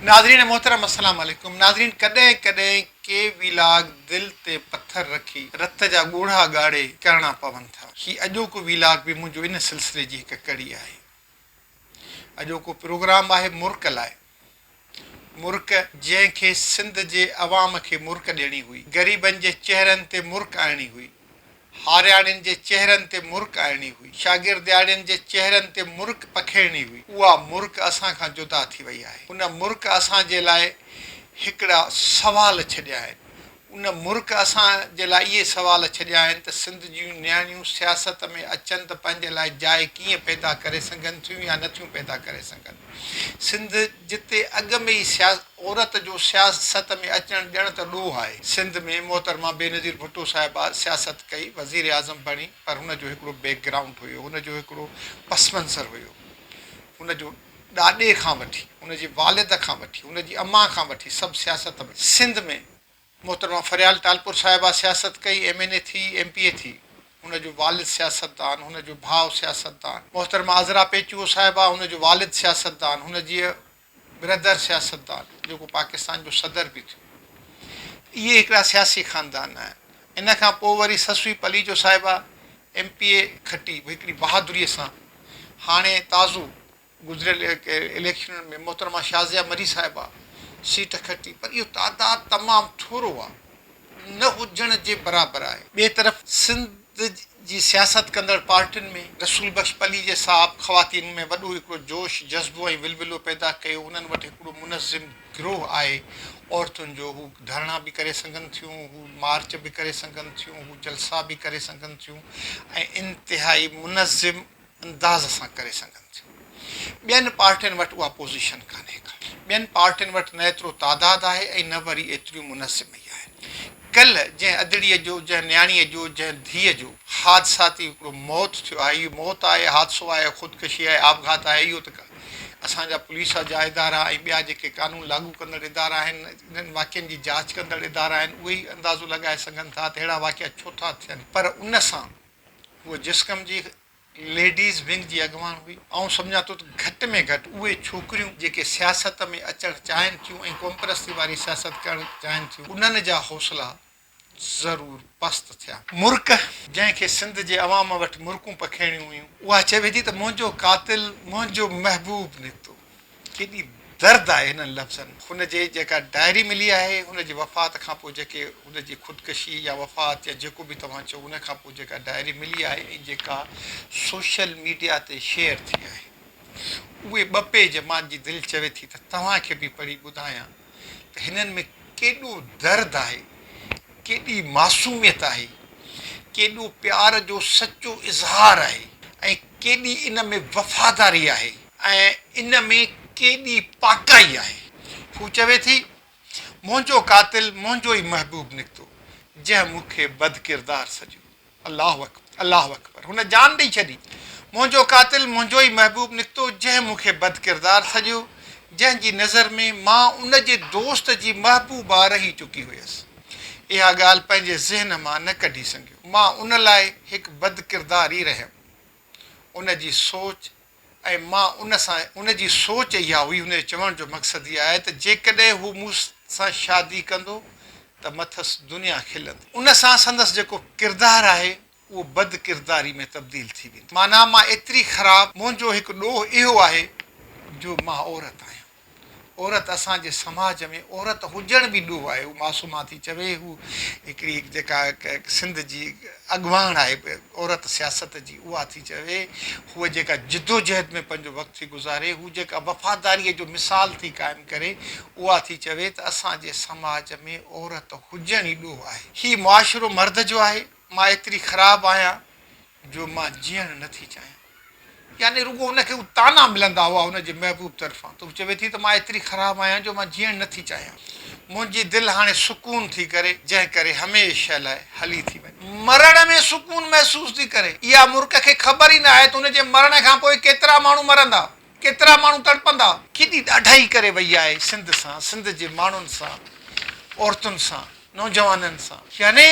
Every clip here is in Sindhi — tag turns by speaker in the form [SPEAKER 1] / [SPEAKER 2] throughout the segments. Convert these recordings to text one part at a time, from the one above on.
[SPEAKER 1] ناظرين محترم السلام عليڪم ناظرين ڪڏهن ڪڏهن ڪي ويلاگ دل تي پٿر رکي رت جا ڳوڙها ڳاڙي ڪرڻا پون ٿا هي اڄوڪو ويلاگ به منهنجو ان سلسلي جي هڪ ڪڙي آهي اڄوڪو پروگرام آهي مرڪ لاء مرڪ جنهن کي سنڌ جي عوام کي مرڪ ڏيڻي هئي، غريبن جي چهرن تي مرڪ آڻڻي هئي، هارياڻين جي چهرن تي مرڪ آڻڻي هئي، شاگردياڻين جي چهرن تي مرڪ پکيڙڻي هئي، اها مرڪ اسان کان جدا ٿي وئي آهي. ان مرڪ اسان جي لاء هڪڙا سوال ڇڏيا آهن. ان مرڪ اسان جي لاء اهي سوال ڇڏيا آهن ته سنڌ جون نياڻيون سياست ۾ اچن ته پنهنجي لاء جاء ڪيئن پيدا ڪري سگهن ٿيون يا نٿيون پيدا ڪري سگهن. سنڌ جتي اڳ ۾ ئي عورت جو سياست ۾ اچڻ ڄڻ ته ڏوهه آهي. سنڌ ۾ محترمه بينظير ڀٽو صاحبه سياست ڪئي، وزيراعظم بڻي پر هن جو هڪڙو بيڪ گرائونڊ هيو، هن جو هڪڙو پس منظر هيو، هن جو ڏاڏي کان وٺي، هن جي والد کان وٺي، هن جي امان کان وٺي سڀ سياست ۾. سنڌ ۾ محترمه فريال ٽالپر صاحبه سياست ڪئي، ايم اين اي ٿي، ايم پي اي ٿي. هن جو والد سياستدان، هن جو ڀاء سياستدان. محترمه عذرا پيچوهو صاحبه، هن جو والد سياستدان، هن جي برادر سياستدان، جيڪو پاڪستان جو صدر به ٿيو. اهي هڪڙا سياسي خاندان آهن. ان کان پوء وري سسئي پليجو صاحبه ايم پي اي کٽي، هڪڙي بهادريء سان. هاڻي تازو گذريل اليڪشنن ۾ محترمه شازيه مري صاحبه سيٽ کٽي پر اهو تعداد تمام ٿورو آهي، نه هجڻ جي برابر آهي. ٻئي طرف سنڌ جي سياست ڪندڙ پارٽين ۾ رسول بخش پليجي صاحب خواتين ۾ وڏو هڪڙو جوش، جذبو ۽ ولولو پيدا ڪيو، انهن وٽ هڪڙو منظم گروهه آهي عورتن جو، هو ڌرڻا به ڪري سگهن ٿيون، هو مارچ به ڪري سگهن ٿيون، هو جلسا به ڪري سگهن ٿيون ۽ انتهائي منظم انداز سان ڪري سگهن ٿيون. ٻين پارٽين وٽ اها پوزيشن ڪانهي ڪا. ٻين پارٽين وٽ نه ايترو تعداد آهي ۽ نه وري ايتريون منظم ئي آهن. ڪلهه جنهن ادڙيء جو، جنهن نياڻيء جو، جنهن ڌيء جو حادثاتي هڪڙو موت ٿيو آهي، اهو موت آهي، حادثو آهي، خودڪشي آهي، آپگهات آهي، اهو ته اسان جا پوليس جا ادارا ۽ ٻيا جيڪي قانون لاڳو ڪندڙ ادارا آهن، انهن واقعن جي جاچ ڪندڙ ادارا آهن، اهي ئي اندازو لڳائي سگهن ٿا ته اهڙا واقعا ڇو ٿا ٿين پر ان سان هوء جسقم جي ليڊيز ونگ جي اڳواڻ هئي. آئون سمجهان ٿو ته گهٽ ۾ گهٽ اهي ڇوڪريون جيڪي سياست ۾ اچڻ چاهين ٿيون ۽ قومپرستي واري سياست ڪرڻ چاهين ٿيون، انهن جا حوصلا ضرور پست ٿيا. مرڪ، جنهن کي سنڌ جي عوام وٽ مرڪون پکيڙيون هيون، اها چوي ٿي ته منهنجو قاتل منهنجو محبوب نڪتو. ڪيڏي درد آهي هنن لفظن ۾. هن جي جيڪا ڊائري ملي آهي، هن جي وفات کان پوء جيڪي هن جي خودڪشي يا وفات يا جيڪو به توهان چئو ان کان پوء جيڪا ڊائري ملي آهي ۽ جيڪا سوشل ميڊيا تي شيئر ٿي آهي اهي ٻه پيج مان جي دل چوي ٿي ته توهان کي به پڙهي ٻڌايان ته هنن ۾ ڪيڏو درد آهي، ڪيڏي معصوميت آهي، ڪيڏو پيار جو سچو اظهار آهي ۽ ڪيڏي ان ۾ وفاداري آهي. ۽ ان ۾ ڪيڏي پاڪائي آهي. هو چوي ٿي، منهنجو قاتل منهنجو ئي محبوب نڪتو، جنهن مون کي بدڪردار سڏيو. الله اڪبر! الله اڪبر! هن جان ڏئي ڇڏي. منهنجو قاتل منهنجو ئي محبوب نڪتو، جنهن مون کي بدڪردار سڏيو، جنهن جي نظر ۾ مان ان جي دوست جي محبوبه رهي چڪي هيس. اها ڳالهه پنهنجي ذهن مان نه ڪڍي سگهيو. مان ان لاء هڪ بدڪردار ئي رهيم. ان جي سوچ ۽ مان ان سان ان جي سوچ اها هئي، هن جي چوڻ جو مقصد هي آهي ته جيڪڏهن هو مون سان شادي ڪندو ته مٿس دنيا کلندي. ان سان سندس جيڪو ڪردار آهي اهو بد ڪرداري ۾ تبديل ٿي ويندو. معنيٰ مان ايتري خراب، منهنجو هڪ ڏوهه اهو آهي جو مان عورت آهيان. عورت اسان جي سماج ۾ عورت هجڻ به ڏوهه آهي. هو معصومه ٿي چوي، هو هڪڙي جيڪا سنڌ جي اڳواڻ آهي عورت سياست جي اها ٿي چوي، هوء جيڪا جدوجهد ۾ پنهنجو وقت ٿي گذاري، هو جيڪا وفاداريء جو مثال ٿي قائم ڪري، اها ٿي چوي ته اسان جي سماج ۾ عورت هجڻ ئي ڏوهه آهي. هي معاشرو مرد جو آهي، مان ايتري خراب آهيان جو مان جيئڻ نه ٿي چاهيان. يعني رڳو هن کي هو طعنا ملندا هئا هن جي محبوب طرفان ته هو چوي ٿي ته مان ايتري خراب آهيان جو مان جيئڻ نه ٿي چاهيان. منهنجي دل هاڻي سڪون ٿي ڪري جنهن ڪري هميشه لاء هلي ٿي وڃي. مرڻ ۾ سڪون محسوس ٿي ڪري. اها مرڪ کي خبر ئي نه آهي ته هن جي مرڻ کان پوء ڪيترا ماڻهو مرندا، ڪيترا ماڻهو تڙپندا. ڪيڏي ڏاڍائي ڪري وئي آهي سنڌ سان، سنڌ جي ماڻهن سان، عورتن سان. نوجوانن سان يعني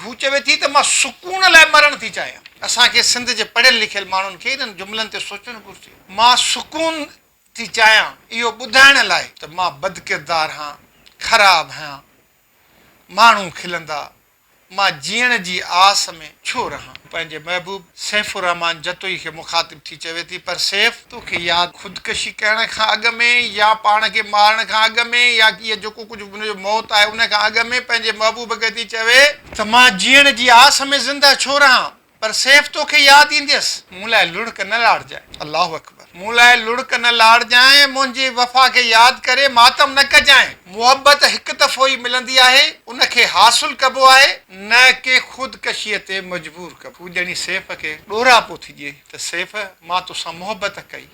[SPEAKER 1] هو چوي ٿي ته مان سڪون لاء مرڻ ٿي چاهيان. اسان کي سنڌ جي پڙهيل لکيل ماڻهن کي انهن جملن تي سوچڻ گهرجي. مان سڪون ٿي چاهيان اهو ٻڌائڻ لاء ته مان بدڪردار هان، خراب هيان، ماڻهو کلندا، مان جيئڻ جي آس ۾ ڇو رهان؟ پنهنجي محبوب سيف الرحمان جتوئي کي مخاطب ٿي چوي ٿي، پر سيف! توکي ياد خودڪشي ڪرڻ کان اڳ ۾ يا پاڻ کي مارڻ کان اڳ ۾ يا اهو جيڪو ڪجهه هن جو موت آهي ان کان اڳ ۾ پنهنجي محبوب کي ٿي چوي ته مان جيئڻ جي آس ۾ زنده ڇو رهان؟ پر سيف توکي ياد اينديس. مون لاء لڙڪ نه لاڙجانء. الله اڪبر. مون لاء لڙڪ نه لاڙجانء، منهنجي وفا کي ياد ڪري ماتم نه ڪجانء. محبت هڪ دفعو ئي ملندي آهي، ان کي حاصل ڪبو آهي، نه ڪي خودڪشيء تي مجبور ڪبو. هو ڄڻي سيف کي ڏوراپو ٿي ڏئي ته سيف مان توسان محبت ڪئي،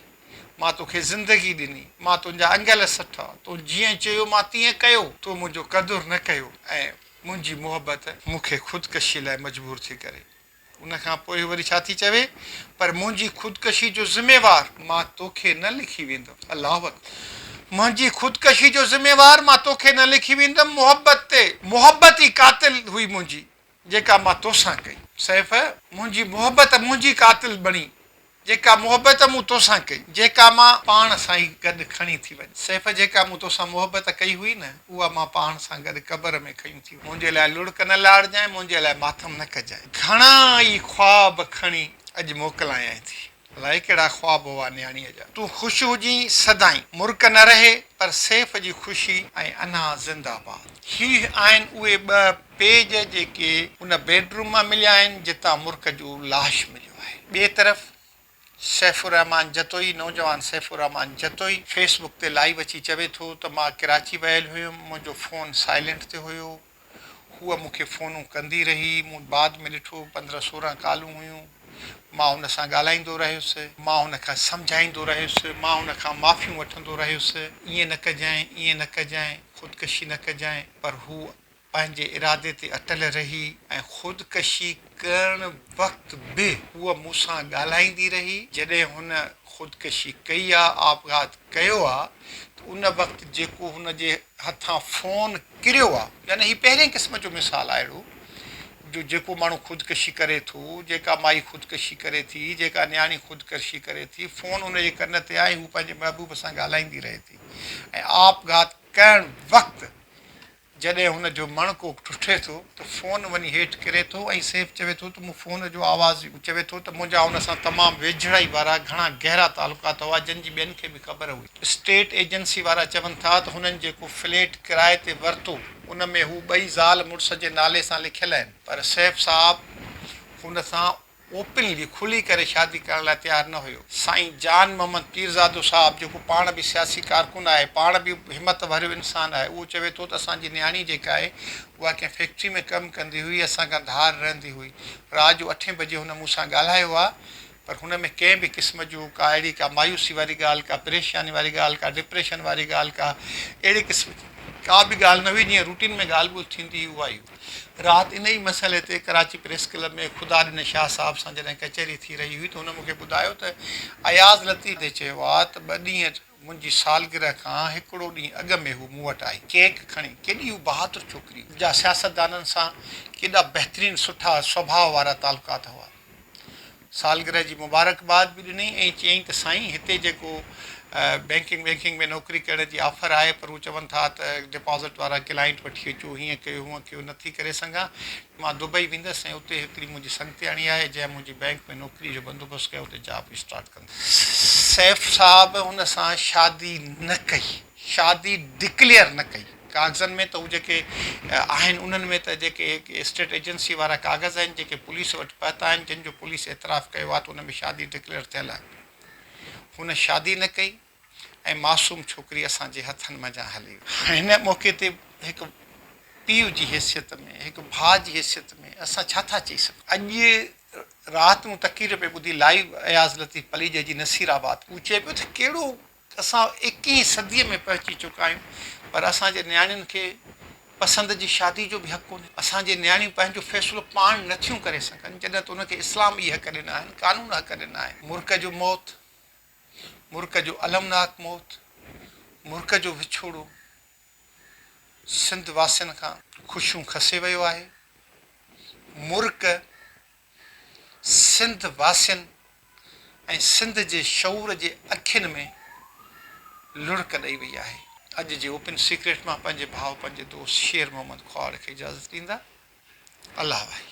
[SPEAKER 1] مان توکي زندگي ڏني، مان تنهنجا انگل سٺا، تو جيئن چيو مان تيئن ڪيو، تو منهنجو قدر نه ڪيو ۽ منهنجي محبت مون کي خودڪشيء لاء مجبور ٿي ڪري. ان کان پوء هوء وري ڇا ٿي چوي، پر منهنجي خودڪشي جو ذميوار مان توکي نه لکي ويندم. الله اڪبر! منهنجي خودڪشي جو ذميوار مان توکي نه لکي ويندم. محبت تي محبت ئي قاتل هئي منهنجي، جيڪا مان توسان ڪئي. سيف، منهنجي محبت منهنجي قاتل بڻي، جيڪا محبت مون توسان ڪئي. جيڪا مان پاڻ سان ئي گڏ کڻي ٿي وڃ. سيف جيڪا مون توسان محبت ڪئي هئي نه، اها مان پاڻ سان گڏ قبر ۾ کنيون ٿي وڃ. منهنجي لاء لڙڪ نه لاڙجانء، منهنجي لاء ماتم نه ڪجانء. گهڻا ئي خواب کڻي اڄ موڪلايانء ٿي. الائي ڪهڙا خواب هئا نياڻيء جا. تون خوش هجين سدائين. مرڪ نه رهي پر سيف جي خوشي ۽ انا زنده باد. هي آهن اهي ٻه پيج جيڪي ان بيڊ روم مان مليا آهن جتان مرڪ جو لاش مليو آهي. ٻئي طرف سيف الرحمان جتوئي نوجوان سيف الرحمان جتوئي فيس بڪ تي لائيو اچي چوي ٿو ته مان ڪراچي ويل هيم منهنجو فون سائلنٽ تي هيو هوء مون کي فونون ڪندي رهي مون بعد ۾ ڏٺو 15 16 ڪالون هيون مان هن سان ڳالهائيندو رهيس مان هن کي سمجهائيندو رهيس مان هن کان معافيون وٺندو رهيس ائين نه ڪجانء ائين نه ڪجانء خودڪشي نه ڪجانء پر هوء پنهنجي ارادي تي اٽل رهي ۽ خودڪشي ڪرڻ وقت به هوء مون سان ڳالهائيندي رهي. جڏهن هن خودڪشي ڪئي آ، آپگهات ڪيو آ ته ان وقت جيڪو هن جي هٿان فون ڪريو آ، يعني هي پهرين قسم جو مثال آ اهڙو جو جيڪو ماڻهو خودڪشي ڪري ٿو، جيڪا مائي خودڪشي ڪري ٿي، جيڪا نياڻي خودڪشي ڪري ٿي، فون ان جي ڪن تي آ ۽ هو پنهنجي محبوب سان ڳالهائيندي رهي ٿي ۽ آپگهات ڪرڻ وقت جڏهن هن جو مڻڪو ٽٽي ٿو ته فون وڃي هيٺ ڪري ٿو ۽ سيف چوي ٿو ته مون فون جو آواز هو چوي ٿو ته منهنجا هن سان تمام ويجهڙائي وارا گهڻا گهرا تعلقات هئا جن جي ٻين کي به خبر هئي. اسٽيٽ ايجنسي وارا چون ٿا ته هنن جيڪو فليٽ ڪرائي تي ورتو ان ۾ هو ٻئي زال مڙس جي نالي سان لکيل آهن پر سيف صاحب هن سان اوپنلي، کلي ڪري شادي ڪرڻ لاء تيار نه هيو. سائين جان محمد پيرزادو صاحب جيڪو پاڻ به سياسي ڪارڪن آهي، پاڻ به همت ڀريو انسان آهي، اهو چوي ٿو ته اسان جي نياڻي جيڪا آهي اها ڪنهن فيڪٽري ۾ ڪم ڪندي هئي، اسان کان ڌار رهندي هئي. رات جو اٺين بجي هن مون سان ڳالهايو آهي پر هن ۾ ڪنهن به قسم جو ڪا اهڙي ڪا مايوسي واري ڳالهه، ڪا پريشاني واري ڳالهه، ڪا ڊپريشن واري ڳالهه، ڪا اهڙي قسم جي ڪا به ڳالهه نه هئي، جيئن روٽين ۾ ڳالهه ٻولهه ٿيندي هئي اها ئي هئي. رات ان ئي مسئلي تي ڪراچي پريس ڪلب ۾ خدا ڏني شاهه صاحب سان جڏهن ڪچهري ٿي رهي هئي ته هن مون کي ٻڌايو ته اياز لطيف تي چيو آ ته ٻه ڏينهن منهنجي سالگرهه کان هڪڙو ڏينهن اڳ ۾ هو مون وٽ آئي ڪيڪ کڻي ڪيڏي هو بهادر ڇوڪري هئي جا سياستدانن سان ڪيڏا بهترين سٺا سوڀاء وارا تعلقات هئا. سالگرهه جي مبارڪباد به ڏني ۽ چيائين ته سائين هتي جيڪو بينڪنگ وينڪنگ ۾ نوڪري ڪرڻ جي آفر آهي پر هو چون ٿا ته ڊپازٽ وارا ڪلائنٽ وٺي اچو هيئن ڪيو هونئن ڪيو نه ٿي ڪري سگهان مان دبئي ويندس ۽ اتي هڪڙي منهنجي سنگتياڻي آهي جنهن منهنجي بينڪ ۾ نوڪري جو بندوبست ڪيو اتي جاب اسٽارٽ ڪندس. سيف صاحب هن سان شادي نه ڪئي شادي ڊڪليئر نه ڪئي. ڪاغذن ۾ ته هو جيڪي آهن انهن ۾ ته جيڪي اسٽيٽ ايجنسي وارا ڪاغذ آهن جيڪي پوليس وٽ پهتا آهن جن جو پوليس اعتراف ڪيو آهي ته ان ۾ شادي ڊڪليئر ٿيل آهي. هن شادي نه ڪئي ۽ معصوم ڇوڪري اسان جي هٿن منجهان هلي وئي. هن موقعي تي هڪ پيء جي حيثيت ۾ هڪ ڀاء جي حيثيت ۾ اسان ڇا ٿا چئي سگهون. اڄ رات مون تقرير پئي ٻڌي لائيو اياز لطيف پليجي جي نصير آباد هو چئي پيو ته ڪهڙو اسان ايڪيهين صديء ۾ پهچي چڪا آهيون پر اسان جي نياڻين کي پسند جي شادي جو به حق ڪونهي. اسان جي نياڻيون پنهنجو فيصلو پاڻ نه ٿيون ڪري سگهن جڏهن ته ان کي اسلام اهي حق ڏنا آهن، قانون حق ڏنا آهن. مرڪ جو موت، مرڪ جو المناڪ موت، مرڪ جو وڇوڙو سنڌ واسين کان خوشيون کسي ويو آهي. مرڪ سنڌ واسين ۽ سنڌ جي شعور جي اکين ۾ لڙڪ ڏئي وئي آهي. اڄ جي اوپن سيڪريٽ مان پنهنجي ڀاء پنهنجي دوست شير محمد کهاوڙ کي اجازت ڏيندا. الله واهي.